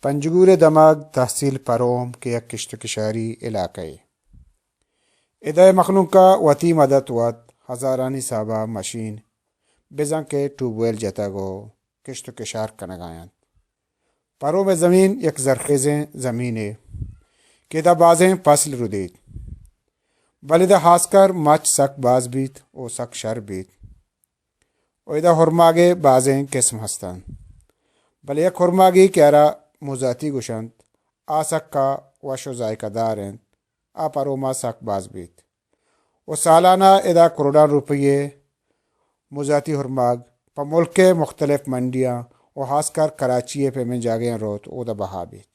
پنجگور ءِ دمگ تحصیل پروم کہ یک کشت ءُ کشاری علاقہ یے۔ ادا ءِ مخلوق ءَ وتی مدد وت ہزارانی حساب ءَ مشین بزاں کہ ٹیوب ویل جتگ ءُ کشت ءُ کشار کنگ ءَ اَنت۔ پروم ءِ زمین یک زرخیزیں زمینے کہ ادا بازیں فصل ردیت، بلے ادا ہاسکر مچ سک باز بیت ءُ سک شر بیت۔ ءُ ادا ہرماگ ءِ بازیں قسم ہست اَنت، بلے یک ہرماگے کہ آ را موزاتی گوش اَنت، آ سکا وش ءُ ذائقہ دار اِنت، آ پروم ءَ سک باز بیت ءُ سالانہ ادا کروڑاں روپے ءِ موزاتی ہرماگ پہ ملک ءِ مختلف منڈیاں ءُ ہاسکر کراچی ءِ پیمیں جاگہاں روت، اودا بہا بیت۔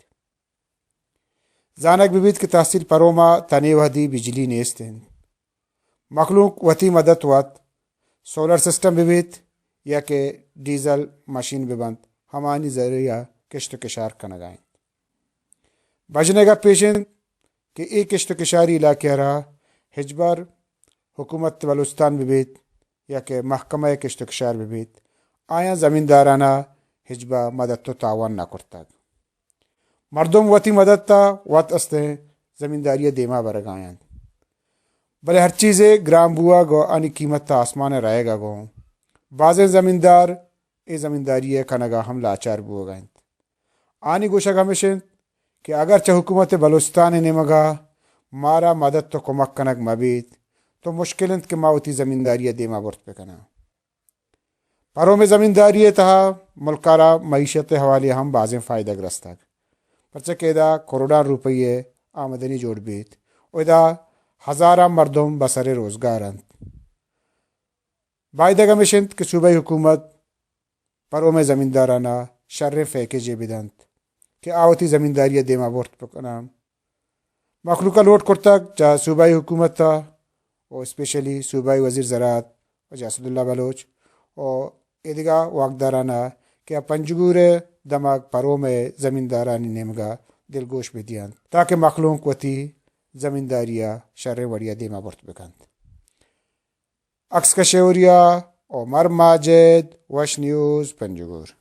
زانگ بہ بیت کہ تحصیل پروم ءَ تنے وہدی بجلی نیست اِنت۔ مخلوق وتی مدد وت سولر سسٹم بہ بیت یا کہ ڈیزل مشین بہ بنت، ہمانی ذریعہ کشت ءُ کشار کنگ ءَ اَنت۔ بژن ءِ گپ ایش اِنت کہ اے کشت ءُ کشاری علاقہ ءَ را ہچبر حکومت بلوچستان بہ بیت یا کہ محکمہ کشت ءُ کشار بہ بیت، آیاں زمینداراں ءَ ہچبر مدد ءُ تعاون نہ کرتگ۔ مردم وتی مدد ءَ وت استیں زمینداری ءَ دیما برگ ءَ اَنت، بلے ہر چیزے گران بوگ ءُ آنی قیمت ءَ آسمان ءَ رہگ ءَ گوں بازیں زمیندار اے زمینداری ءِ کنگ ءَ ہم لاچار بوگ ءَ اَنت۔ آنی گوشگ ہمیش اِنت کہ اگر چہ حکومت بلوچستان ءِ نیمگ ءَ مارا مدد ءُ کمک کنگ مہ بیت تو مشکل اِنت کہ ما وتی زمینداری ءَ دیما برت بہ کناں۔ پروم ءِ زمینداری ءِ تہا ملک ءَ را معیشت ءِ حوالے ءَ ہم بازیں فائدگ رستگ، پرچا کہ ادا کروڑاں روپے ءِ آمدنی جوڑ بیت ءُ ادا ہزاراں مردم بسر ءِ روزگار اَنت۔ بائدگ ہمیش اِنت کہ صوبائی حکومت پروم ءِ زمینداراں ءَ شریں پیکیجے بدنت کہ آ وتی زمینداری ءَ دیما برت بکناں۔ مخلوق ءَ لوٹ کرتگ چہ صوبائی حکومت ءَ ءُ اسپیشلی صوبائی وزیر زراعت واجہ اسداللہ بلوچ ءُ اے دگہ واکداراں ءَ کہ آ پنجگور ءِ دمگ پروم ءِ زمیندارانی نیمگ ءَ دلگوش بہ دیانت تاکہ مخلوق وتی زمینداری ءَ شریں وڑے ءَ دیما برت بکنت۔ عکس کش ءُ ہوریا، عمر ماجد، وش نیوز، پنجگور۔